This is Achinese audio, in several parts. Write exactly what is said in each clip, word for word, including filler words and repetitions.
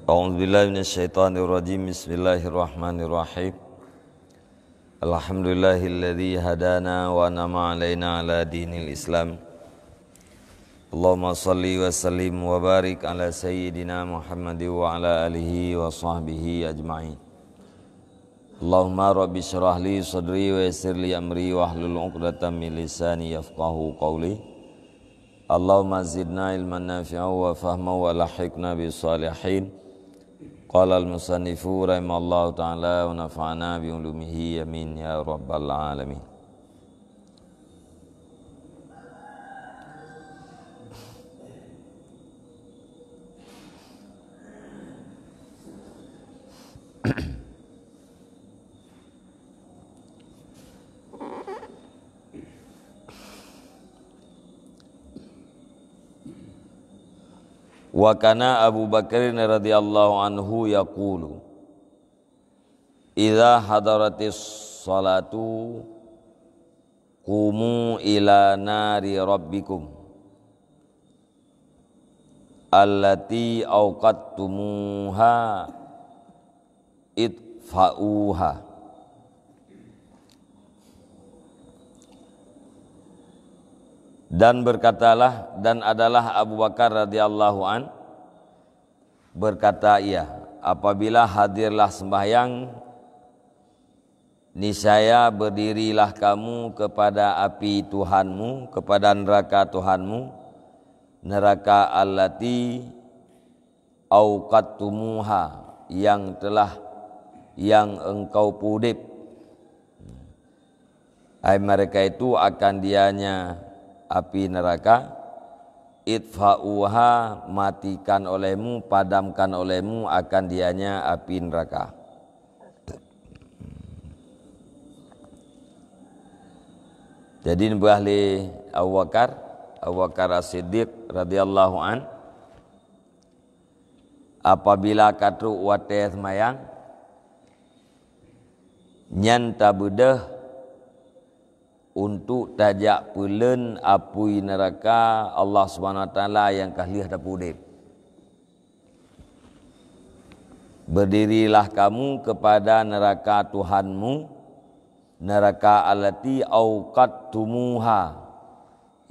أعوذ بالله من الشيطان الرجيم. بسم الله الرحمن الرحيم. الحمد لله الذي هدانا وأنعم علينا على دين الإسلام. اللهم صل وسلم وبارك على سيدنا محمد وعلى آله وصحبه أجمعين. اللهم رب اشرح لي صدري ويسر لي أمري واحلل عقدة من لساني يفقهوا قولي. اللهم زدنا علما نافعا وفهما وألحقنا بالصالحين. قال المصنف رحمه الله تعالى ونفعنا بعلومه آمين يا رب العالمين. Wa kana Abu Bakrin radhiyallahu anhu yaqulu, "Idza hadaratis salatu qumu ila nari rabbikum allati auqadtumuha itfa'uha." Dan berkatalah, dan adalah Abu Bakar radhiyallahu an berkata, ia, apabila hadirlah sembahyang, niscaya berdirilah kamu kepada api Tuhanmu, kepada neraka Tuhanmu, neraka allati auqadtumuha, yang telah, yang engkau pudeb. Hai mereka itu akan dianya api neraka, itfa'uha, matikan olehmu, padamkan olehmu akan dianya api neraka. Jadi, neupeugah lé Abu Bakar, Abu Bakar As-Siddiq radhiyallahu an, apabila ka trok watée seumayang, nyan tabeudôh untuk tajak peuleuen apui neuraka Allah Subhanahu wa Taala nyang ka lheueh tapudeb. Berdirilah kamu kepada neraka Tuhanmu, neraka allati auqadtumuha,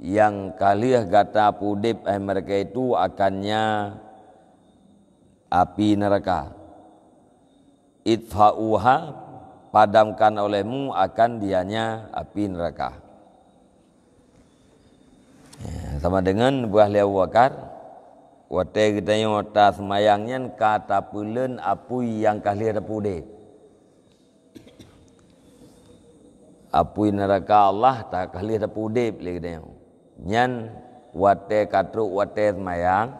nyang ka lheueh gata pudeb, hai mereka itu, akannya api neuraka. Itfa'uha, padamkan olehmu akan dianya api neuraka. Ya, sama dengan neupeugah lé Abu Bakar, watée geutanyoe taseumayang nyan ka tapeuleuen apui nyang ka lheueh tapudeb. Apui neuraka Allah ta-, ka lheueh tapudeb lé geutanyoe. Nyan watée ka trok watée seumayang,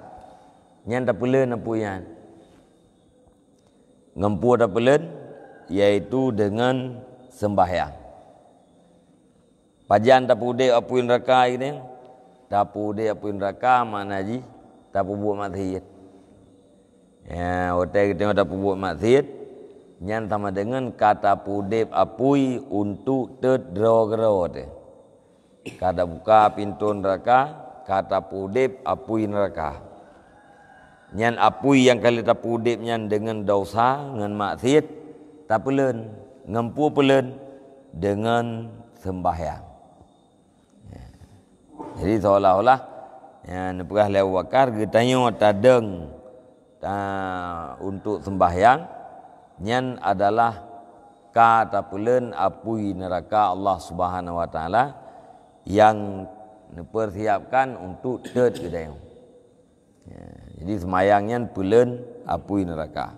nyan tapeuleuen apui nyan. Ngon peue tapeuleuen, yaitu dengan sembahyang. Pajan tapudeb apui neuraka ini? Tapudeb apui neuraka makna jih tapeubuet maksiet. Ya, watée geutanyoe tapeubuet maksiet, nyan sama dengan ka tapudeb apui untuk teut droe keudroe teuh. Ka tabuka pintoe neuraka, ka tapudeb apui neuraka. Nyan apui nyang ka lheueh tapudeb nyan deungon desya, ngon maksiet, tapeuleuen. Ngon peue peuleuen? Deungon sembahyang. Jadi, seolah-olah, ya, neupeugah lé Abu Bakar, geutanyoe tadong, ta-, untuk sembahyang, nyan adalah ka tapeuleuen apui neuraka Allah Subhanahu wa Taala nyang neupersiapkan untuk teut geutanyoe. Ya, jadi seumayang nyan peuleuen apui neuraka.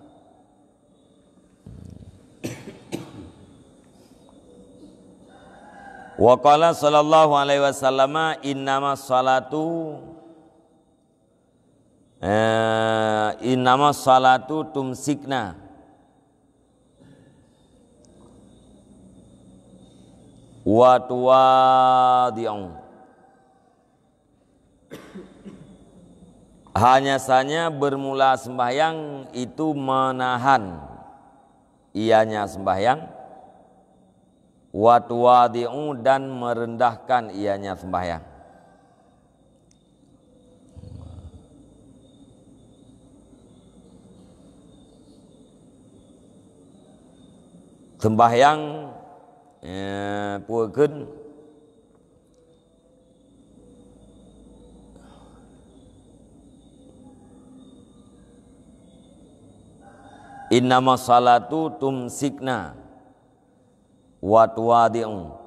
Wa qala sallallahu alaihi wasallama, "Innama salatu, eh, innama salatu tumsikna wa tuwadi'u." Hanya saja bermula sembahyang itu menahan ianya sembahyang, wa tuwadi'u, dan merendahkan ianya sembahyang. Sembahyang, eh, peue kheun? Innama salatu tumsikna wa tuwadhi'u.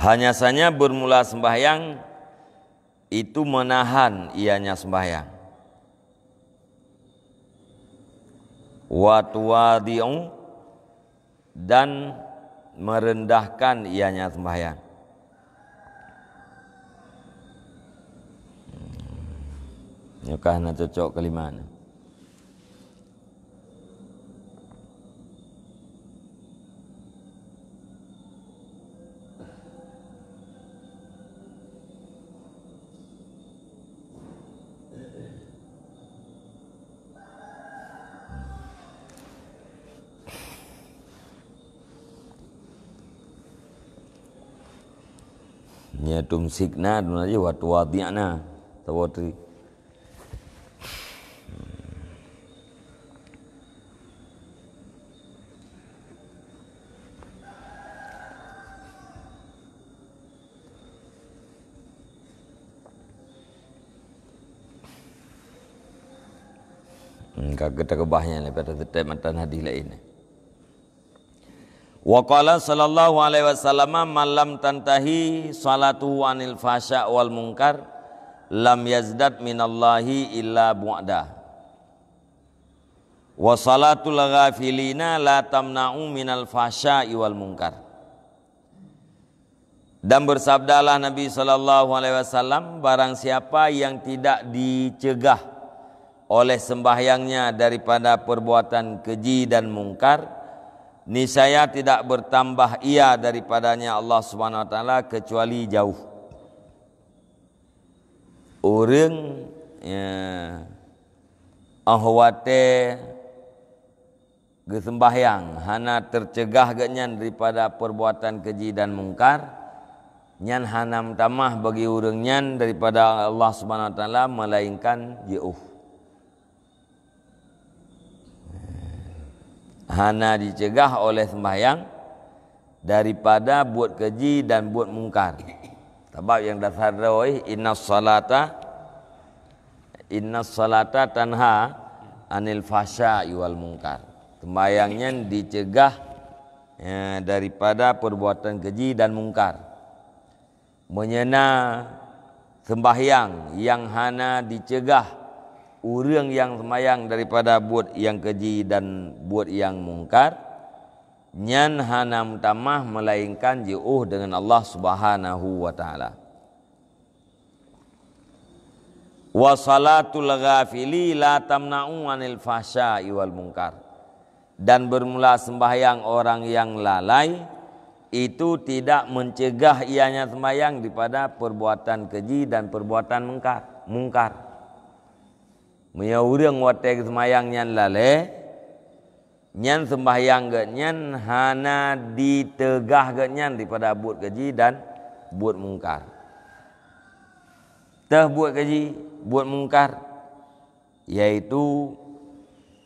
Hanya saja bermula sembahyang itu menahan ianya sembahyang. Wa tuwadhi'u, dan merendahkan ianya sembahyang. Nyoe ka hana cocok kalimat nyoe. Nyan tumsikna, dum laju wa tuwadhi'na. Saboh teuk. Hmm, ka kita keubah nyan, lepas tu tetap matan hadis lain. Wa qala sallallahu alaihi wasallam, "Man lam tantahi salatuhu anil fahsya wal munkar, lam yazdad minallahi illa bu'da. Wa salatul ghafilina la tamna'u minal fahsya'i wal munkar." Dan bersabdalah Nabi sallallahu alaihi wasallam, "Barang siapa yang tidak dicegah oleh sembahyangnya daripada perbuatan keji dan mungkar, niscaya tidak bertambah ia daripadanya Allah Subhanahu wa Taala kecuali jauh." Ureuëng, ya, óh watée geuseumbahyang hana teucegah geuhnyan daripada perbuatan keji dan mungkar, nyan hana meutamah bagi ureuëng nyan daripada Allah Subhanahu wa Taala, melainkan jiôh. Hana dicegah oleh sembahyang daripada buet keji dan buet mungkar. Sabab nyang dasar droe, "Innas salata, innas salata tanha anil fahsya'i wal munkar." Sembahyang nyan dicegah, ya, daripada perbuatan keji dan mungkar. Meunyoe na seumbahyang nyang hana dicegah ureuëng nyang seumayang daripada buet nyang keji dan buet nyang mungkar, nyan hana meutamah melainkan jiôh deungon Allah Subhanahu wa Taala. "Wa salatul ghafili la tamna'u anil fahsya'i wal munkar." Dan bermula sembahyang orang yang lalai itu tidak mencegah ianya sembahyang daripada perbuatan keji dan perbuatan mengkar-, mungkar. Meunyoe ureuëng watée geuseumbahyang nyan lalée, nyan seumbahyang geuhnyan hana diteugah geuhnyan daripada buet keji dan buet mungkar. Teuh buet keji, buet mungkar, yaitu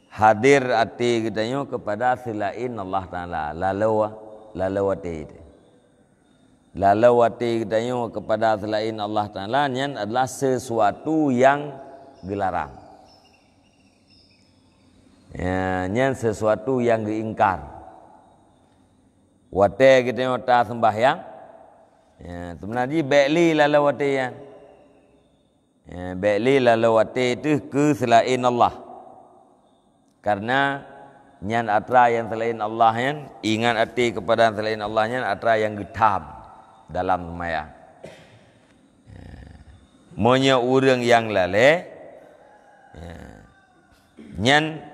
hadir até geutanyoe kepada selain Allah Taala, laloe, laloe até. Laloe até geutanyoe kepada selain Allah Taala nyan adalah sesuatu yang geularang. Ya, nyan sesuatu yang geuingkar. Watée geutanyoe taseumbahyang, ya, seubeuna jih bék lé laloe até nyan. Ya, bék lé laloe até teuh keu seulaén Allah. Karena nyan atra nyang seulaén Allah nyan, ingat até keupada selain Allah nyan atra nyang geutham dalam seumayang. Ya. Meunyoe ureuëng nyang lalée, ya, nyan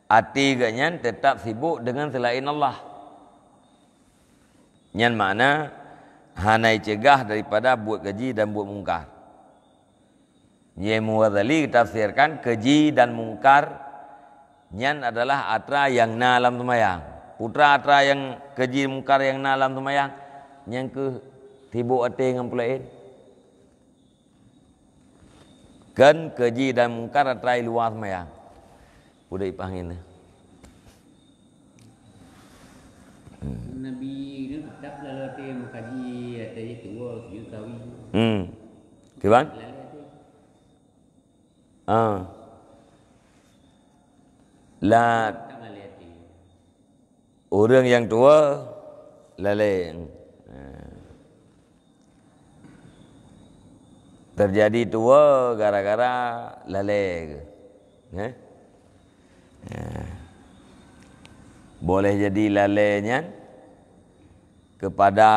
Até geuh nyan teutap sibok deungon seulaén Allah. Nyan makna hana icegah daripada buet keji dan buet mungkar. Imam Ghazali geutafsirkan keji dan mungkar nyan adalah atra nyang na lam seumayang. Peue atra nyang keji mungkar nyang na lam seumayang, nyan keuh sibok até ngon peulaén. Kon keji dan mungkar atra i luwa seumayang. Peue dek ipaham nyan? Hmm. Nabi Nuh tetap lalu até meukaji, até tuwo, sujud sawi. Hmm. Kiban? Lalu até. Ah. La Tetap lalu até. Ureuëng nyang tuwo lalée. Ha. Teujadi tuwo gara-gara lalée. Eh? Ha. Boleh jadi lalée nyan kepada,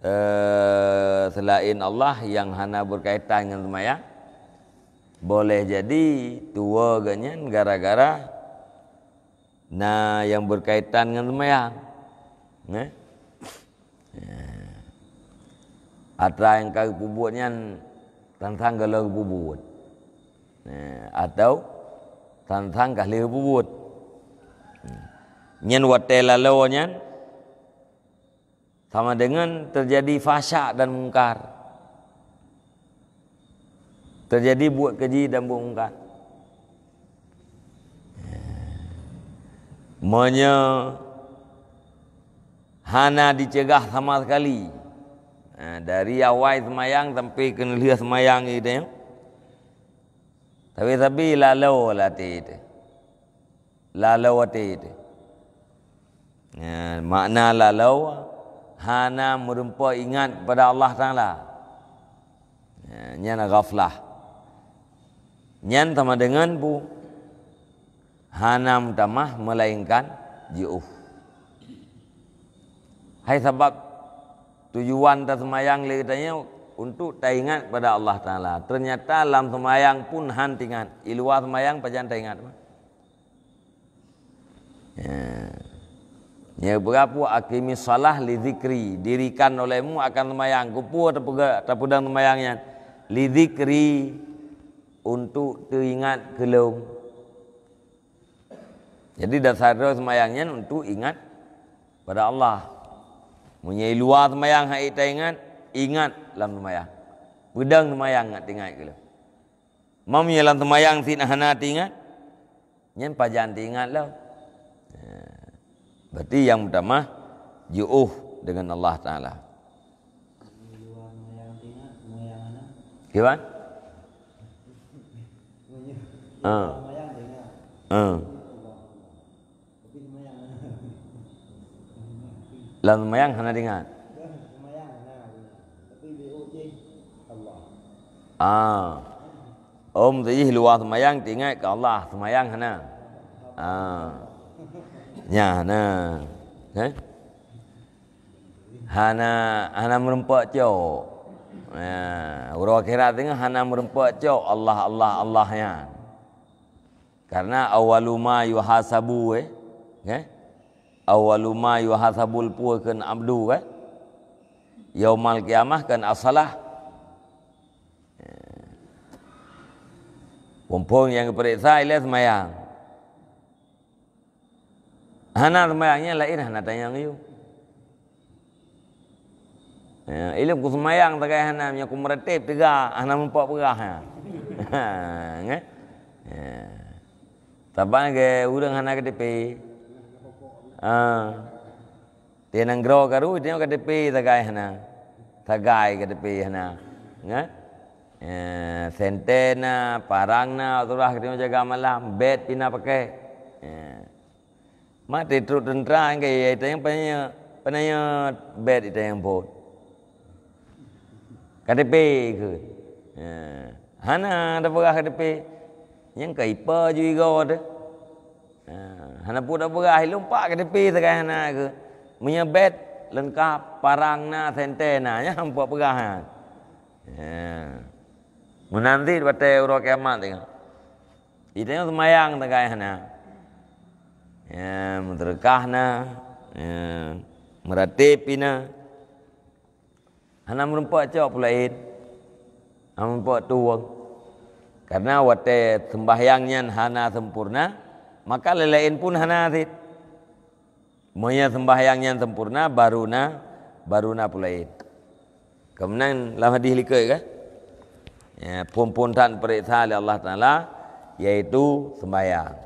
eh, selain Allah yang hana berkaitan dengan sembahyang. Boleh jadi tuwo geuh nyan gara-gara na nyang berkaitan ngon seumayang. Neh? Ya. Atra nyang ka geupeubuet nyan sang-sang gohlom geupeubuet. Ya, atau sang-sang ka lheueh geupeubuet. Nyan watée laloe nyan sama dengan terjadi fahsya dan mungkar. Terjadi buet keji dan buet mungkar. Meunyoe hana dicegah sama sekali, ha, dari awai seumayang sampai keu lheueh seumayang gitu ya. Tapi, tapi laloe lam até teuh. Laloe até teuh. Ya, makna laloe, hana meureumpok ingat kepada Allah Taala. Ya, nyan ghaflah. Nyan sama dengan bu hana meutamah melainkan jiôh. Hai sabab tujuan taseumayang lé geutanyoe untuk taingat kepada Allah Taala. Ternyata lam seumayang pun han teuingat. I luwa seumayang pajan taingat. Ya. Nyang peugah peue, "Aqimis shalah li dzikri", dirikan olehmu akan seumayang. Keupeue tapeuga-, tapeudong seumayang nyan? Li dzikri, untuk teuingat keu lôn. Jadi dasar droe seumayang nyan untuk ingat pada Allah. Meunyoe i luwa seumayang han ék taingat, ingat lam seumayang. Peudong seumayang ngat teuingat keu lôn. Meunyoe lam seumayang sit hana teuingat, nyan pajan teuingat lom. Ya. Berarti nyang meutamah jiôh deungon Allah Taala. Kiban? Ah. Ah. Lam seumayang hana teuingat. Ah. Om teuh luwa seumayang teuingat keu Allah, seumayang hana. Ah. Nyan hana. Eh? Hana, hana meureumpok cok. Nah, uroe akhirat teungoh hana meureumpok cok Allah, Allah, Allah nyan. Karena awwalu ma yuhasabu, eh? Eh? Awwalu ma yuhasabul peue kheun abdu, kan? Yaumal qiyamah kan as-shalah. Phon-phon nyang geupareksa ilée seumayang. Hana seumayang nyan laén hana tanyong yue. Ya, ilée ku seumayang sagai hana, meunyoe ku meuratéb teuga hana muphom peugah nyan. Ha, nge? Ya. Saban lagée ureuëng hana K T P. Ha. Di nanggroe karu, di nyoe K T P sagai hana. Sagai K T P hana. Nge? Ya, sente na, parang na, surah di nyoe jaga malam, bét pih na pakai. Ya. Maté trok teuntra ke, ya, itanyong peunanya, peunanya bét itanyong phon. K T P kheun. Ya. Hana tapeugah K T P. Nyang ka ipa ju igoe teuh. Ha, hana peue tapeugah, ilumpak K T P sagai hana kheun. Meunyoe bét leungkap, parang na, sente na, nyan hana peue peugah nyan. Ha. Meunan cit watée uroe kiamat teungoh. Di tanyoe seumayang tagai hana. Ya, meuseudeukah na, ya, meuratéb pih na. Hana meurumpok cok peulaén. Hana meurumpok tuwöng. Karena watée seumbahyang nyan hana sempurna, maka lé-laén pun hana cit. Meunyoe seumbahyang nyan sempurna, baru na, baru na peulaén. Keumudian lam hadis likot kan? Ya, phon-phon that peuriksa lé Allah Taala, yaitu seumbahyang.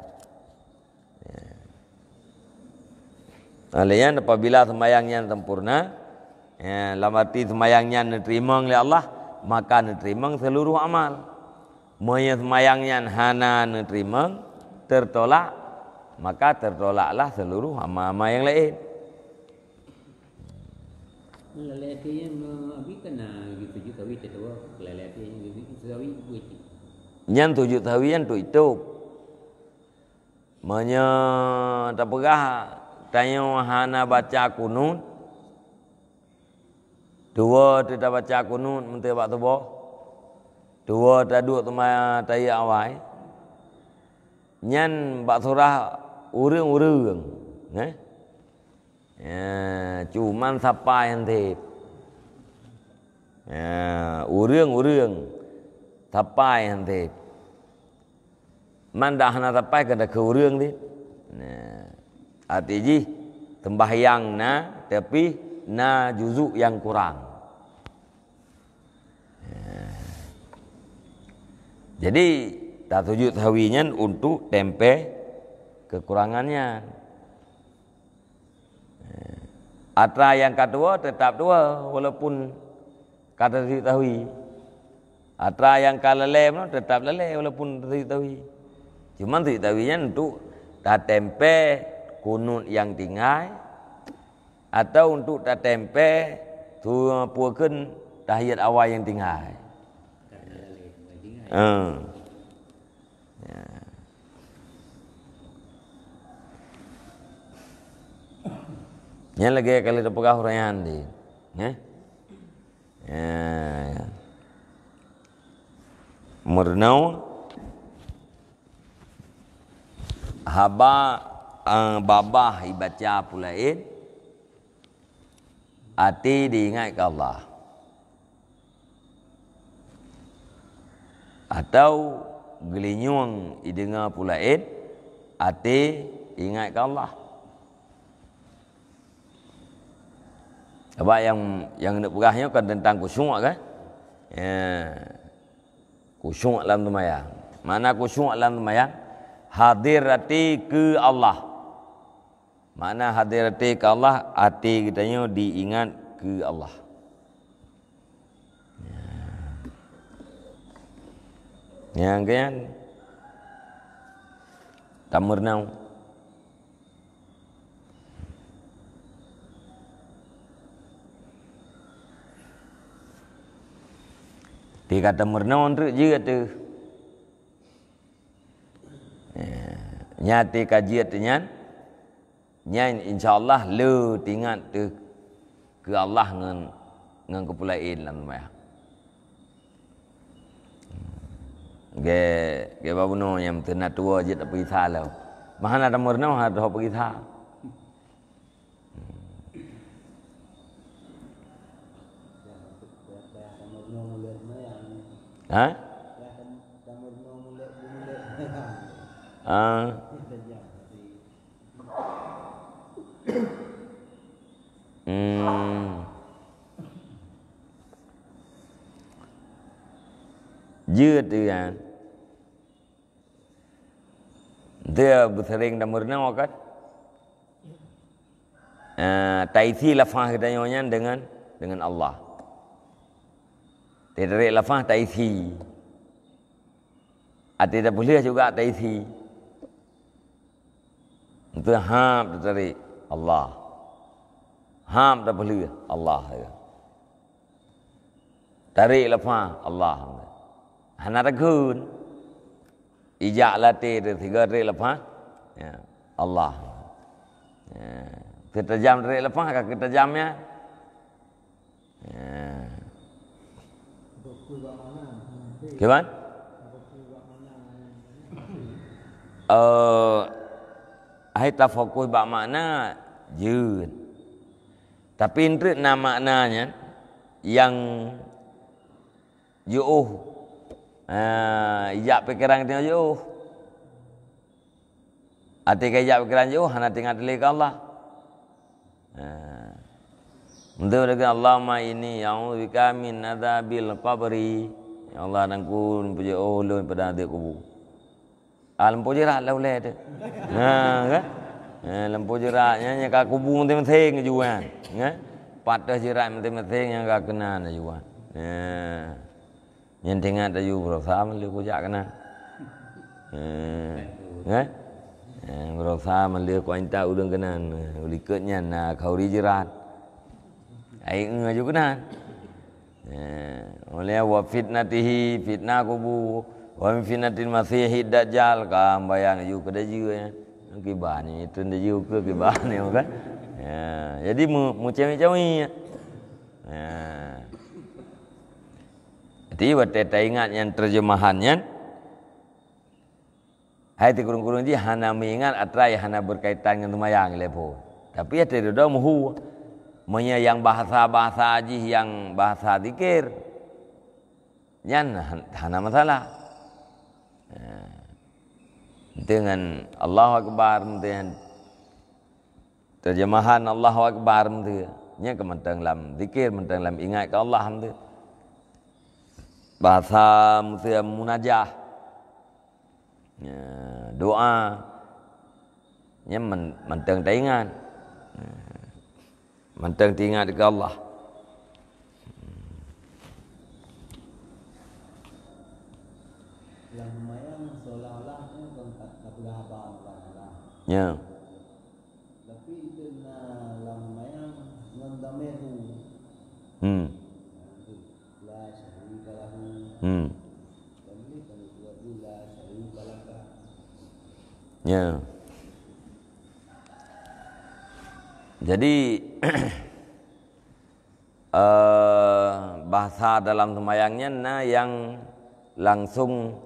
Ya. Oleh nyan, apabila seumbahyang nyan sempurna, ya, lam arti seumbahyang nyan neuteurimong lé Allah, maka neuteurimong seuluruh amal. Meunyoe seumayang nyan hana neuteurimong, teutolak, maka teutolaklah seuluruh ama-ama nyang laén. Lalai até nyan, me-, abi kana geusujut sawi teutoe, lalai até nyan geusujut sawi buet cit. Nyan sujut sawi nyan untuk itôb. Meunyoe tapeugah tanyoe hana baca kunut, dua teuh tabaca kunut meunteuk bak suboh, dua taduek teuma tahiya awai. Nyan bak surah ureuëng-ureuëng, eh? Ya, cuman sapai han sép. Ya, ureuëng-ureuëng sapai han sép. Man dak hana sapai keu dakeu ureuëng sép. Nah, arti jih seumbahyang na, tapi na juzuk nyang kurang. Jadi, tasujut sahwi nyan untuk tempe kekurangan nyan. Atra nyang ka tuwoe teutap tuwoe walaupun ka tasujut sahwi. Atra nyang ka lalée meunan teutap lalée walaupun tasujut sahwi. Cuman sujut sahwi nyan untuk tatempe kunut nyang tinggai, atau untuk tatempe tu pukeun tahiyat awai nyang tinggai. Ha. Ya. Nyan lagée ka lheueh tapeugah ureuëng nyan di. Neh? Ya. Meurunoe haba, eh, babah ibaca peulaén, até diingat keu Allah. Atau geulinyueng ideungoe peulaén, até ingat keu Allah. Sabab nyang, nyang neupeugah nyoe kan teuntang khusyuk kan? Ya. Khusyuk lam seumayang. Makna khusyuk lam seumayang, hadir até keu Allah. Makna hadir até keu Allah, até geutanyoe diingat keu Allah. Nyang keu nyan tameurunoe. Di ka tameurunoe treuk jeuet teuh. Ya, nyan até ka jeuet nyan, nyan insya Allah le teuingat teuh keu Allah ngon, ngon keu peulaén lam seumayang. Ge, ge babunoe nyang teuh na tuwoe jeuet peugisa lom. Meuhana tameurunoe hana teuh peugisa. Ha? Ah. Hmm. Jeuet kan? Dia beuseuring dan meurunoe kan? Eh, taisi lafaz geutanyoe nyan dengan, dengan Allah. Teutarek lafaz taisi. Até tapeuleueh juga taisi. Untuk hab teutarek Allah. Hab tapeuleueh Allah. Tarek lafaz Allah. Hana takheun. Ijak lam até teuh sigoe tarek lafaz. Ya, Allah. Ya. Keu tajam tarek lafaz ka keu tajam nyan. Ya. Kiban? Eh, hai tafokus bak makna jeuet. Tapi eunteuk na makna nyan nyang jiôh. Ha, ijak pikeran geutanyoe jiôh. Até ka ijak pikeran jiôh, hana teuingat lé keu Allah. Ha. Meunteuk lagèe, "Allahumma inni a'udzubika min adzabil qabri." Ya Allah, dan ku, lôn peujiôh lôn pada adab kubu. Ah, lampôh jeurat lah ulèe teuh. Ha, kan? Ha, lampôh jeurat nyan, nyan ka kubu meuté-meuté ngejuan. Kan? Patéh jeurat meuté-meuté nyang ka keunan laju. Ha. Nyan teuingat laju beurasa meuleueh kujak keunan. Ha. Kan? Ha, beurasa meuleueh kuintat ulôn keunan. Ha, likot nyan na khauri jeurat. Ai ngeue laju keunan. Eh, oleh wa fitnatihi, fitnah kubu, wa min fitnatil masihid dajjal, ka bayang ju keu dajjal, ya. Kiban ni, itu dajjal ke kiban ni, kan? Ya, jadi mu-, mucawi-cawi, ya. Ya. Jadi, watèe taingat nyan terjemahan nyan, hai teukureueng-kureueng jih hana meuingat atra nyang hana berkaitan ngon seumayang lé phon. Tapi até dudoe muhu. Meunyoe nyang bahasa-bahasa jih nyang bahasa zikir, nyan han-, hana masalah. Ha. Dengan Allahu Akbar, dengan terjemahan Allahu Akbar, nyan keu mantong lam zikir, mantong lam ingat keu Allah, bahasa munajah. Ya, doa. Nyan man-, mantong taingat. Ya. Mantong taingat keu Allah. Lam seumayang seolah-olah nyan kon ka-, ka peugah haba Allah. Ya. Tapi itu na lam seumayang ngon dhamir hu. Hmm. La syarika lahu. Hmm. Dan ini kan buat la syarika laka. Ya. Jadi, eh, bahasa dalam seumayang nyan na nyang langsung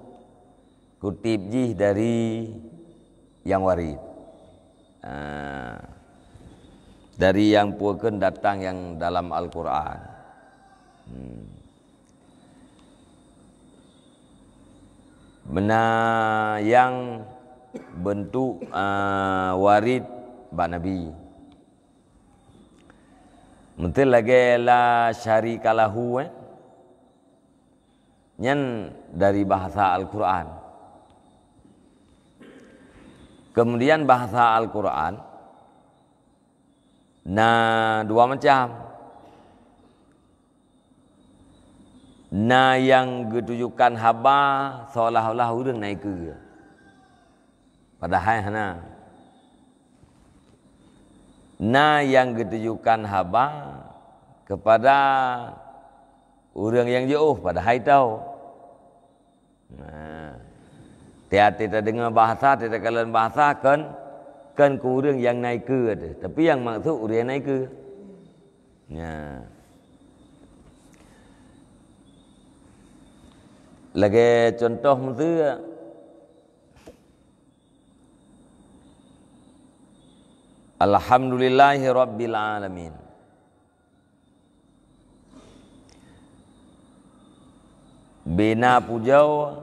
kutip jih dari nyang warid. Ah, dari nyang peue kheun datang nyang dalam Al-Quran. Hmm. Meunan nyang beuntuk, ah, warid bak Nabi. Meuteun lagèe la syarika lahu, eh. Nyan dari bahasa Al-Quran. Kemudian bahasa Al-Quran na dua macam. Na nyang geutujukan haba seolah-olah ureueng na ikeue. Padahai hana. Na nyang geutujukan haba keupada ureueng nyang jiôh, padahai tao. Nah, tiap-tiap tadeungoe bahasa, tiap-tiap kalon bahasa kon, kon keu ureueng nyang na ikeue teuh, tapi nyang maksud ureueng nyang na ikeue. Nah. Lagèe contoh meuteuk, Alhamdulillahi Rabbil Alamin. Bina pujoe,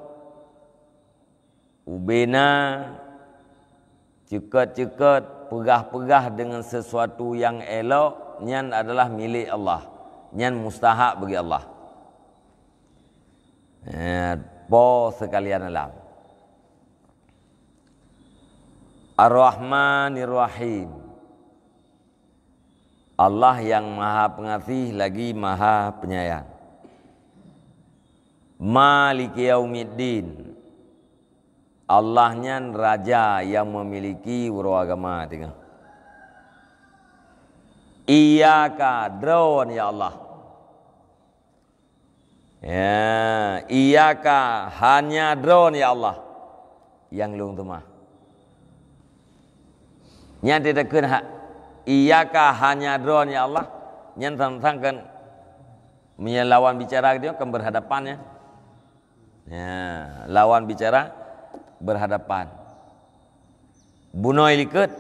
ubena ceukeut-ceukeut, peugah-peugah deungon sesuatu nyang elok, nyan adalah milék Allah. Nyan mustahak bagi Allah. Eh, po seukalian alam. Ar-Rahmanir Rahim. Allah nyang Maha Peungaséh lagi Maha Peunyayang. Maliki Yaumiddin. Allah nyan Raja nyang meumiliki uroe agama teungoh. Iyyaka, Droen, ya Allah. Ya, iyyaka, hanya Droen, ya Allah, nyang lôn seumah. Nyan teudeukheun ha-, iyyaka, hanya Droen, ya Allah. Nyan sang-sang kan, meunyoe lawan bicara gitu kan berhadapan, ya. Ya, lawan bicara berhadapan. Bunoe likot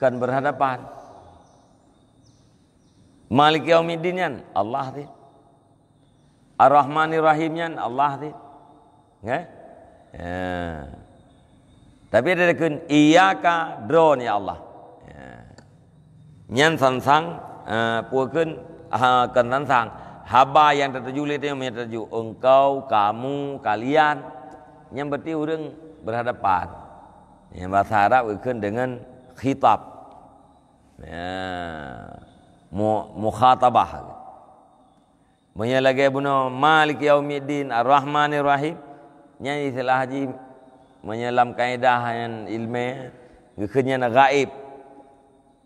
kan berhadapan. Maliki yaumiddin nyan Allah teuh. Ar-Rahmanir Rahim nyan Allah teuh. Nggak? Ya. Tapi ada kheun, "Iyyaka," droe, "Ya Allah." Ya. Nyan sansang, eh, peue kheun, ha, kon sansang. Haba nyang tatuju lé tanyoe, nyang tatuju engkau, kamu, kalian. Nyan berarti ureuëng berhadapan. Nyang bahasa Arab geukheun deungon khitab. Ya. Mu-, mukhatabah. Meunyoe lagée bunoe, "Maliki yaumiddin, Ar-Rahmanir Rahim," nyan istilah jih, meunyoe lam kaedah nyan ilmiah, geukheun nyan ghaib.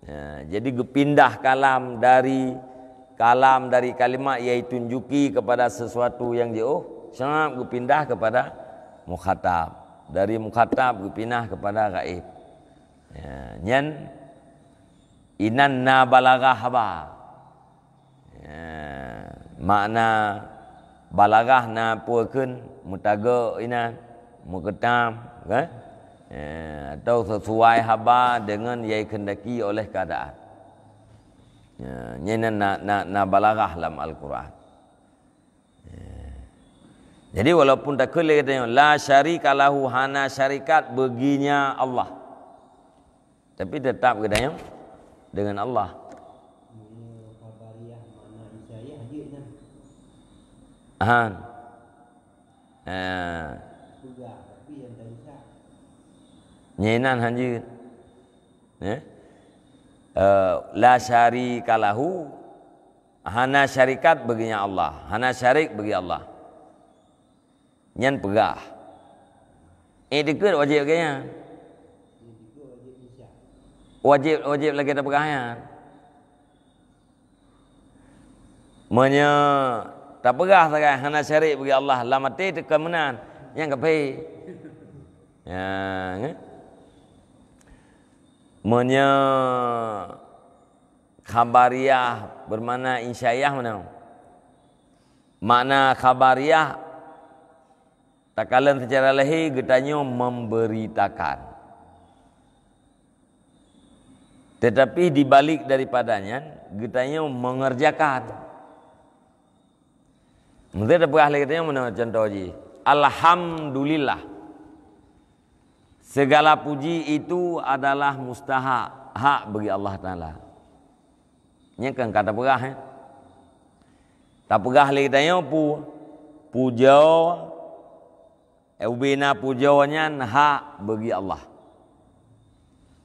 Ya, jadi geupindah kalam dari, kalam dari kalimat yang ditunjuki kepada sesuatu yang jauh, seungat geupindah kepada mukhatab. Dari mukhatab geupindah kepada ghaib. Ya, nyan inan na balaghah haba. Ya, makna balaghah na peue kheun, meutagok inan, meukeutam, kan? Ya, atau sesuai haba dengan yang dikehendaki oleh keadaan. Ya, nyan na, na, na balaghah lam Al-Quran. Ya. Jadi walaupun takheun lé geutanyoe, "La syarika lahu," hana syarikat baginya Allah. Tapi tetap geutanyoe dengan Allah. Meunyoe khabariah makna insyaiah jeuet nyan. Han. Ha. Peugah, tapi nyang ta insya. Nyan inan han jeuet. Eh? Eh, la syarika lahu, hana syarikat baginya Allah, hana syarik bagi Allah. Nyan peugah. Iktikad wajéb lagée nyan. Wajéb, wajéb lagée tapeugah nyan. Meunyoe tapeugah sagai hana syarik bagi Allah, lam até teuka meunan, nyan kafé. Ya, nge? Meunyoe khabariah bermakna insyaiah meunan. Makna khabariah, takalon secara lahé geutanyoe memberitakan. Tetapi di balik daripada nyan, geutanyoe mengerjakan. Meusti tapeugah lé geutanyoe meunan contoh jih. Alhamdulillah. Segala puji itu adalah mustahak, hak bagi Allah Taala. Nyan kan ka tapeugah, eh. Tapeugah lé geutanyoe pu-, pujoe, eh, ubena pujoe nyan hak bagi Allah.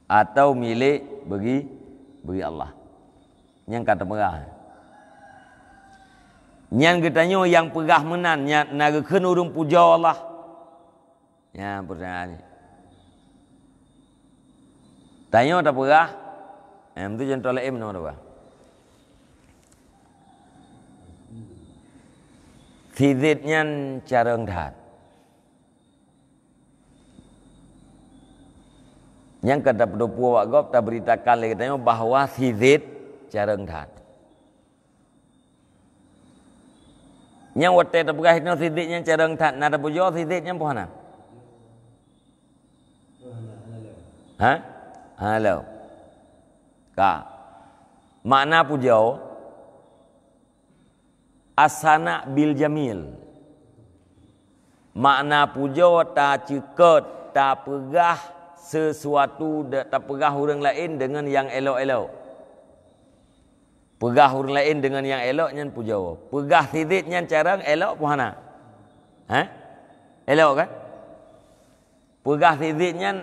Atau milék bagi, bagi Allah. Nyan ka tapeugah. Nyan geutanyoe nyang peugah meunan, nyan na geukheun ureuëng pujoe Allah. Nyan peurtanyaan nyoe. Tanyoe tapeugah, eh, meutu contoh laén meunoe tapeugah. Si Zid nyan carông that. Nyang ka tapeutupeue awak gob tabeuritakan lé geutanyoe bahwa si Zid carông that. Nyang watée tapeugah inoe si Zid nyan carông that, na tapujoe si Zid nyan peue hana? Ha? Hana lom. Ka. Makna pujoe, as-sana bil jamil. Makna pujoe taceukot, tapeugah sesuatu, da-, tapeugah ureuëng laén deungon nyang élok-élok. Peugah ureuëng laén deungon nyang élok nyan pujoe. Peugah si Zid nyan carông élok peue hana? Hah? Élok kan? Peugah si Zid nyan,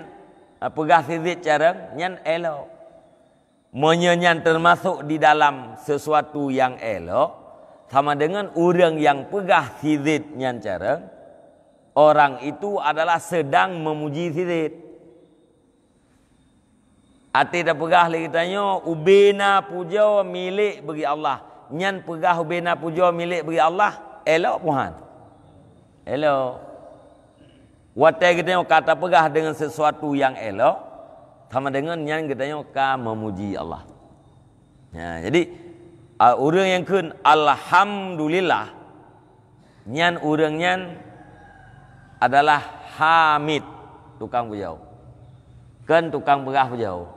peugah si Zid carông nyan élok. Meunyoe nyan teumasok di dalam sesuatu nyang élok, sama deungon ureuëng nyang peugah si Zid nyan carông, orang itu adalah sedang memuji si Zid. Até tapeugah lé geutanyoe, ubena pujoe milék bagi Allah. Nyan peugah ubena pujoe milék bagi Allah, élok peue han? Élok. Watée geutanyoe ka tapeugah deungon sesuatu nyang élok, sama deungon nyan geutanyoe ka meumuji Allah. Ya, jadi, a, ureuëng nyang kheun alhamdulillah, nyan ureuëng nyan adalah hamid, tukang pujoe. Kon tukang peugah peujaweueb.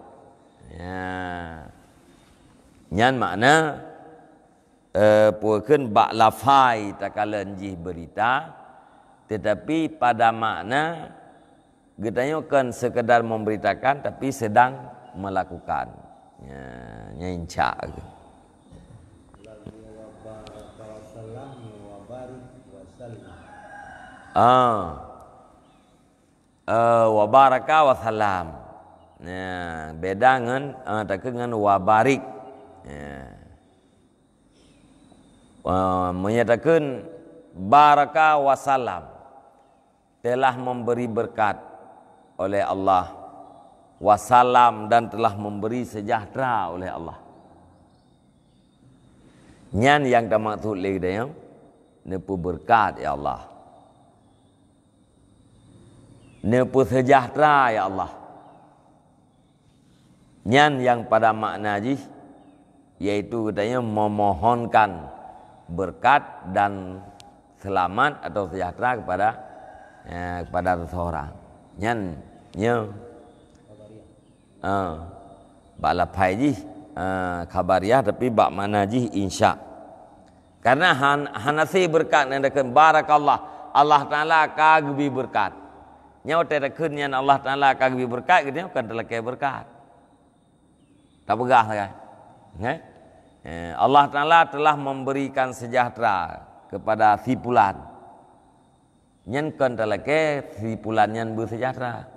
Ya. Nyan makna, eh, peue kheun bak lafai takalon jih beurita, teutapi pada makna geutanyoe kon seukeudar memberitakan, tapi sedang melakukan. Ya, nyan incak. Ah. Eh, wa baraka wa salam. Nah, beda ngon, eh, takheun ngon wa barik. Nah. Eh, meunyoe takheun baraka wa salam, telah memberi berkat oleh Allah, wa salam, dan telah memberi sejahtera oleh Allah. Nyan nyang tamaksud lé geutanyoe, neupeubeureukat, ya Allah. Neupeuseujahtra, ya Allah. Nyan nyang pada makna jih, yaitu geutanyoe memohonkan beureukat dan seulamat atau seujahtra kepada, eh, kepada seseorang. Nyan nyoe. Ah, bak lafai jih, ah, khabariah, tapi bak makna jih insya. Karena han-, hana sé beureukat nyang takheun barakallah, Allah Taala ka geubri beureukat. Nyoe watée takheun nyan Allah Taala ka geubri beureukat, geutanyoe kon talakée beureukat. Tapeugah sagai. Nggih? Eh, Allah Taala telah memberikan sejahtera kepada si pulan. Nyan kon talakée si pulan nyan beuseujahtera.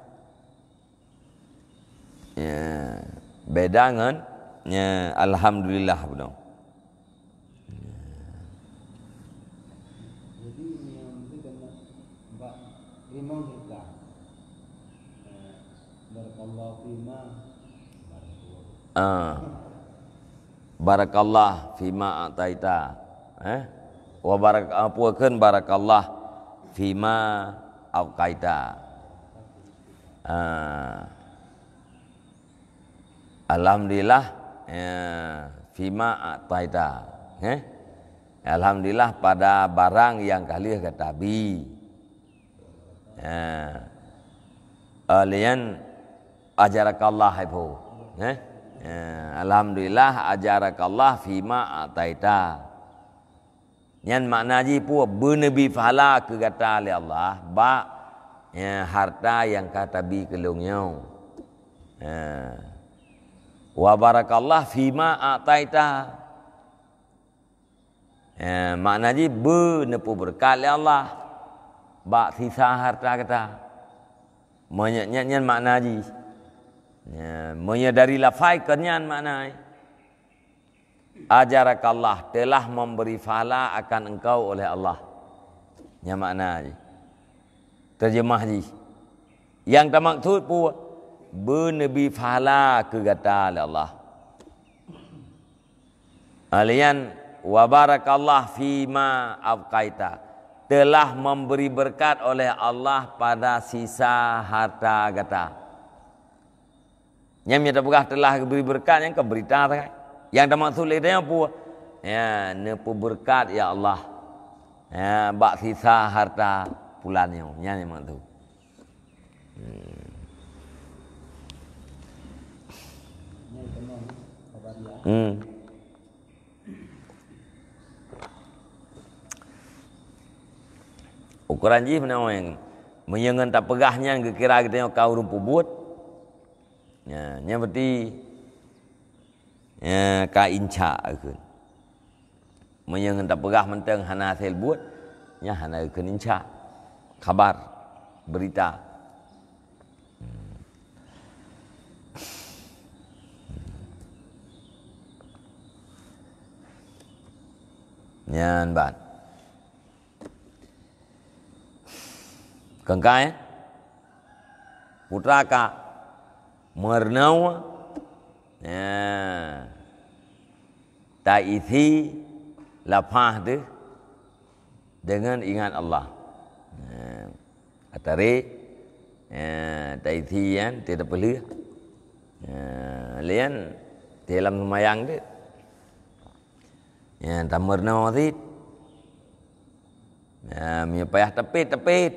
Ya, beda ngon, ya, alhamdulillah bunoe. Jadi, nyang meusti keuneuk bak rimong teuka. Eh, barakallahu fima, barakallahu. Ah. Barakallah fima ataita. Eh? Wa barak-, ah, peue kheun barakallah fima abqaita. Ah. Alhamdulillah, eh, fima ataita. Eh? Alhamdulillah pada barang nyang ka lheueh gata bi. Eh. Eh, lian ajarakallah hai pho. Eh? Eh, alhamdulillah ajarakallah fima ataita. Nyan makna jih peue? Beuneubi pahala keu gata lé Allah bak, ya, harta nyang ka tabi keu lôn nyoe. Ya. Wa barakallah fima ataita. Ya, makna jih beuneupeubeurekat lé Allah bak sisa harta gata. Meunyoe nyan, nyan makna jih. Ya, meunyoe dari lafai keu nyan makna. Ajarakallah, telah memberi pahala akan engkau oleh Allah. Nyan makna jih. Terjemah jih. Nyang tamaksud peue? Beuneubi pahala keu gata lé Allah. Alian wa barakallah fima abqaita. Telah memberi berkat oleh Allah pada sisa harta gata. Nyang mita peugah teulah geubri beureukat nyang ka beurita sagai. Nyang tamaksud lé geutanyoe peue? Ya, neupeubeureukat ya Allah. Ya, bak sisa harta pulan nyoe. Nyan nyang maksud. Hmm. Hmm. Ukoran jih meunan, meunyoe ngon tapeugah nyan geukira geutanyoe ka ureuëng peubuet, nyan, nyan berarti, nyan ka inca kheun. Meunyoe ngon tapeugah mantong hana hasé buet, nyan hana kheun inca. Khabar, beurita. Nyan ban. Keungkai, eh? Putra ka meureunoe, nah, taisi lafaz teuh deungon ingat Allah. Nah, atarék, nah, taisi nyan teuh tapeuleueh. Nah, lian teuh lam seumayang teuh. Nyan tameureunoe cit. Nah, meunyoe payah tapét, tapét.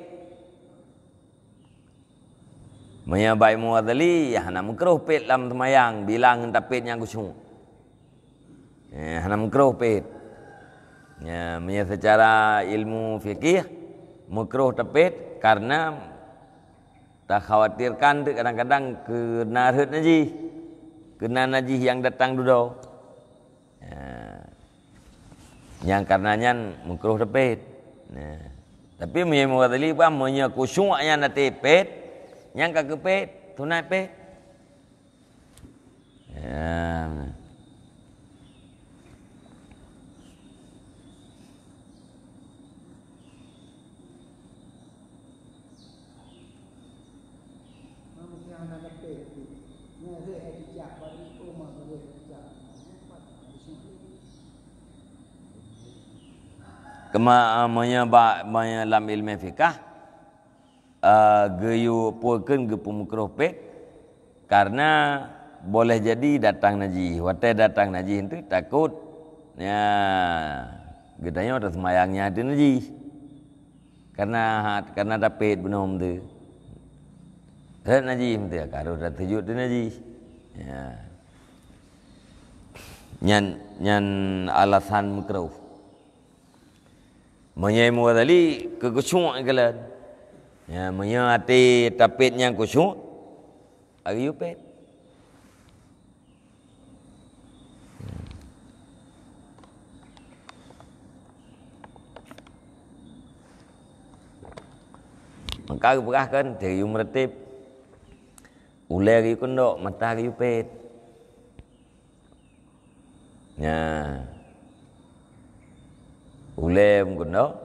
Meunyoe bak Imam Ghazali, ya hana meukroh pet lam seumayang, bilang ngon tapet nyang khusyuk. Eh, hana meukroh pet. Ya, meunyoe seucara ilmu fikih, meukroh tapet karena takhawatirkan teuk kadang-kadang keuna rhot najih, keuna najih nyang datang dudoe. Ya. Nyang karena nyan meukroh tapet. Nah. Tapi meunyoe Imam Ghazali peugah, meunyoe khusyuk nyan até pet, nyan ka keu pet, sunat pet. Ya. Keuma, meunyoe ba, meunyoe lam ilmu fikah, eh, geuyue peue kheun geupeumeukrôh pet, karena boleh jadi datang najih. Watée datang najih tu takot, ya, geutanyoe teuseumayang nyan ateueh najih. Karena, karena tapet bunoe meuteu. Rhot najih meuteu, ka rhot tasujut ateueh najih. Ya. Nyan, nyan alasan meukruh. Meunyoe Imam Ghazali keu khusyuk keulon. Ya, meunyoe até tapet nyang khusyuk, ayue pet. Maka geupeugah kan, teu yue meureuteb. Ulée geuyue keundok, mata geuyue pet. Nya. Ulée meukeundok,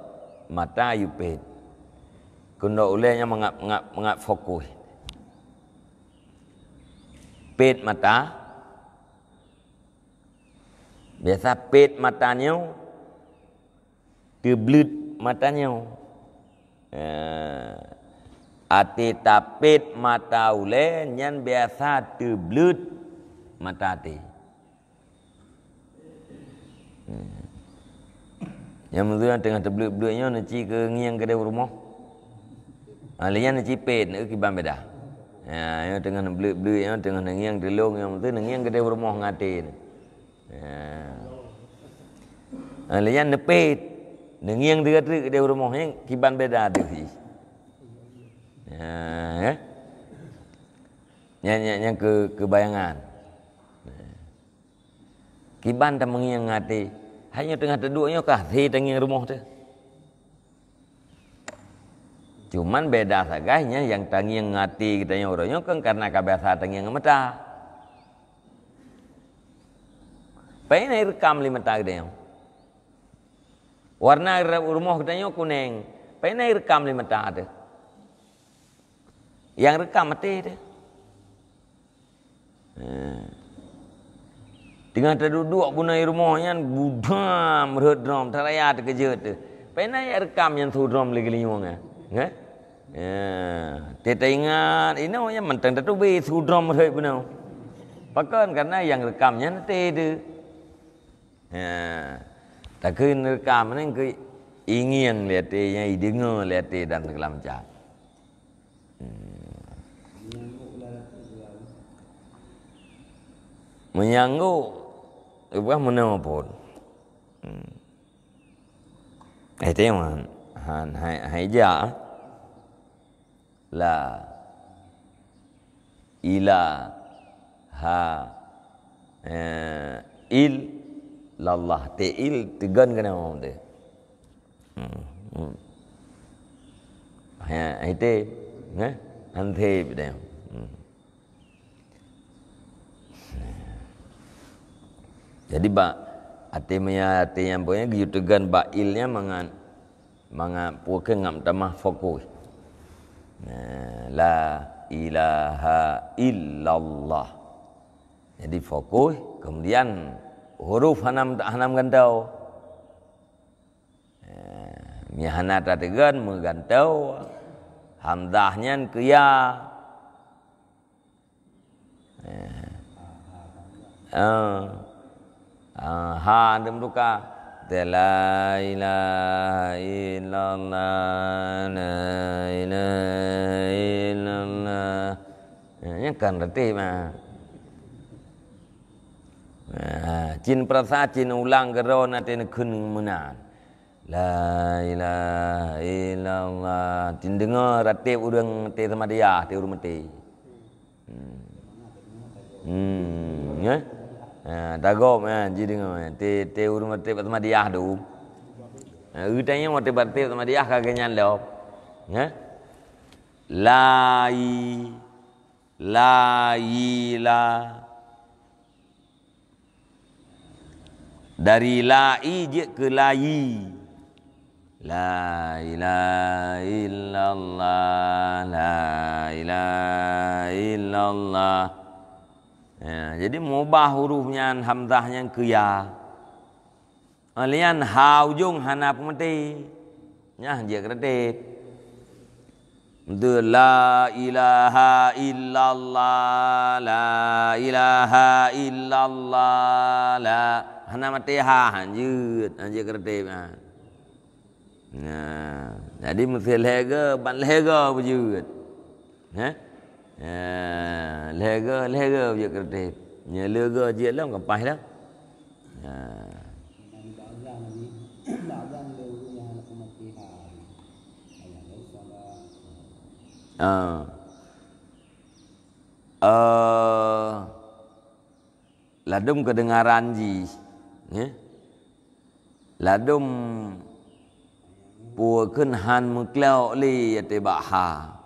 mata geuyue pet. Keundok ulée nyan mangat, mangat, mangat fokus. Pet mata. Biasa pet mata nyoe, teubleuet mata nyoe. Eh, até tapet mata ulée nyan biasa teubleuet mata até. Hmm. Nyang meuteuang teungoh teubleuet-bleuet nyoe neuci keu ngieng keudeh u rumoh. Ha, lé nyan neuci pet, neukiban beda. Ha, nyoe teungoh neubleuet-bleuet nyoe, teungoh neungieng teulông nyoe, meuteuang neungieng keudeh u rumoh ngon até nyoe. Ha. Ha, lé nyan neupet, neungieng teuka treuk keudeh u rumoh nyan kiban beda deuh jih. Ha, ya. Nyan, nyan, nyan keu, keu bayangan. Kiban tameungieng ngon até. Hai nyoe teungoh teuduek nyoe ka hase tangieng rumoh teuh. Cuman beda sagai nyan nyang tangieng ngon até geutanyoe uroe nyoe kan karena ka biasa tangieng ngon mata. Pane na ireukam lé mata geutanyoe. Warna rumoh geutanyoe kuneng. Pane na ireukam lé mata teuh. Nyang reukam até teuh. Eh. Teungoh taduek-duek bunoe rumoh nyan, budam rhot drom, taraya teukeujot teuh. Pane na nyang reukam nyan su drom lé geulinyueng, eh? Ngeh? Ya, teuta ingat, inoe nyan mantong tatubé su drom rhot bunoe. Pakon? Karena nyang reukam nyan até teuh. Ya. Takheun reukam nyan keu ingieng lé até, nyang ideungoe lé até dan segala macam. Hmm. Meunyanggok, ibrah meunoe pun. Hmm. Eh, tengok, han, hai, hai jak. La. Ila. Ha. Eh, il. Lallah. Te il, tegon kena orang tu. Hmm, hmm. Ya, itu, eh? Hante bidang. Hmm. Jadi, bak até maya, até nyang pokoknya geuyue teugon bak il nyan mangat, mangat pokoknya ngam tamah fokus. Nah, la ilaha illallah. Jadi fokus, kemudian huruf hana, hana meugantoe. Eh, meuhana tateugon meugantoe hamzah nyan keu ya. Eh. Ah. Ah, ha teuka. La ilaha illallah, la ilaha illallah. Ha, nyan kan ratéb, ha. Ha, cit peurasa cit ulang keudroe na teuneukheun meunan. La ilaha illallah. Cit deungoe ratéb ureuëng maté samadiyah, ratéb ureuëng maté. Hmm. Hmm, ya. Ha, tagob, ha, ji deungoe, ya. Ratéb, ratéb ureuëng maté bak samadiyah tu. Ha, geutanyoe maté bak ratéb samadiyah ka geuhnyan lom. Ya. Lai, lai, la. Dari lai jeuet keu layi. La ilaha illallah, la ilaha illallah. Ya, jadi mengubah huruf nyan, hamzah nyan keu ya. Lian ha ujong hana peumaté. Nyan jeuet keu ratéb. Beutôi, la ilaha illallah, la ilaha illallah, la. Hana maté ha, hanjeuet, hanjeuet keu ratéb, ha. Nah, jadi meusé lhèe goe, ban lhèe goe beujeuet. Heh? Ya, lhèe goe, lhèe goe beujeuet keu ratéb. Nyoe lhèe goe jeuet lom, ka paih dah. Ya. Ah. Eh, ladôm kedengaran jih, ya. Ladôm peue kheun han meuklok lé ateueh bak ha.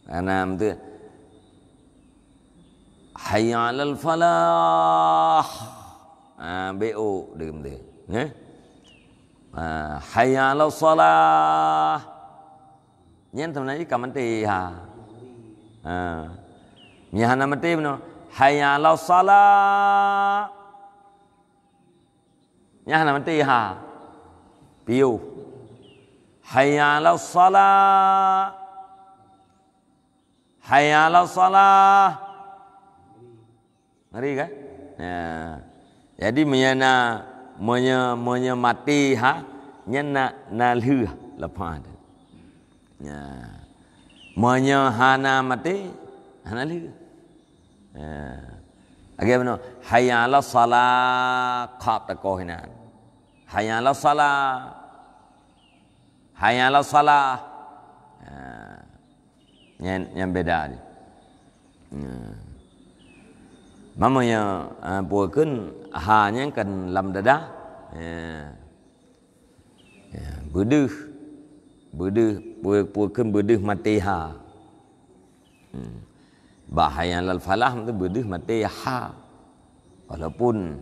Karena beutôi, "Hayya 'alal falah." Ah, B O deuh beutôi. Nggih? Ah, "Hayya 'alas salah." Nyan sebenarnya ka maté ha. Ha. Nyan hana maté bunoe. "Hayya 'alas salah." Nyan hana maté ha. Piôh. "Hayya 'alas salah. Hayya 'alas salah." Ngeri kan? Ya. Jadi meunyoe na, meunyoe, meunyoe maté ha, nyan na, na lheueh leupah. Ya. Meunyoe hana maté, hana lheueh. Ya. Lagèe bunoe, "Hayya 'alas salah", qaf takoh inan. "Hayya 'alas salah. Hayya 'alas salah." Ya. Nyan, nyan beda jih. Ya. Meunyoe, ah, peue kheun ha nyan kan lam dada. Ya. Ya, beudeuh. Beudeuh, peue, peue kheun beudeuh maté ha. Hmm. Bak "Hayya 'alal falah" tu beudeuh maté ha. Walaupun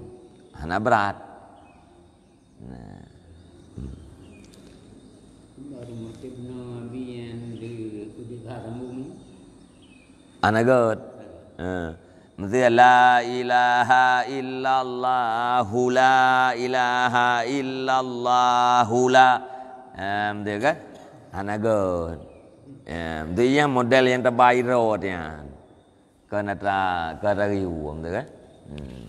hana brat. Nah. Hmm. Baru mungkin Nabi yang di, di sambung ni. Hana göt. Ha. Mesti, "La ilaha illallahu, la ilaha illallahu, la." Ha, beutôi kan? Hana göt. Ha, beutôi nyang model nyang teubai rot nyan. Keu na ta-, keu tariu, beutôi kan? Hmm.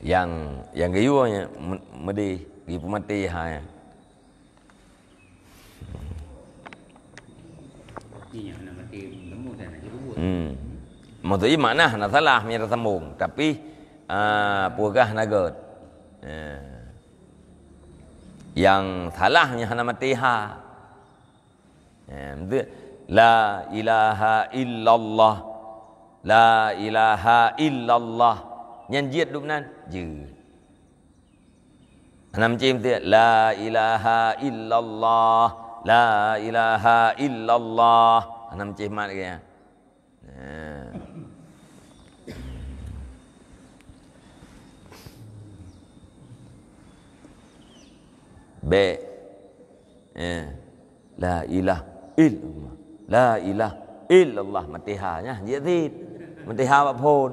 Nyang, nyang geuyue nyan me-, meudeh, geupeumaté ha nyan. Iya, hana maté temu dan hana jeuet. Hmm. Maksud jih makna hana salah meunyoe tasambong, tapi, ah, peugah hana göt. Ya. Nyang salah nyan hana maté ha. Ya, beutôi. La ilaha illallah. La ilaha illallah. Nyan jeuet dum nan? Jeuet. Hana meucéh meusti, "La ilaha illallah, la ilaha illallah." Hana meucéh mat lagèe nyan. Nah. Bèk. Eh. La ilaha illallah. La ilaha illallah. Maté ha nyan, jeuet cit. Maté ha bak phôn.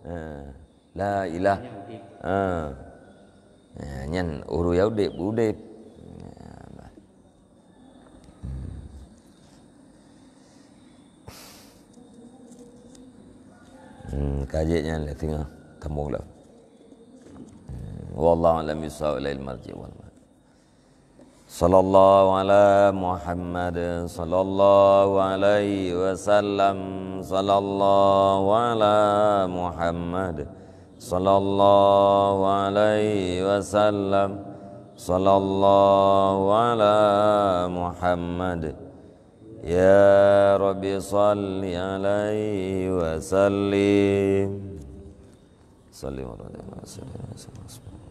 Eh. La ilah. Ha. Ya, nyan ureueng nyang udép, udép. Ya, bah. Hmm, ka jeuet nyan lé singoh sambong lom. Hmm, wallahu a'lam bissawab, ilaihil marji' wal ma'ab. Sallallahu ala Muhammad, sallallahu alaihi wasallam, sallallahu ala Muhammad, sallallahu alaihi wasallam, sallallahu ala Muhammad. Ya Rabbi salli alaihi wa sallim. Salli wa sallim.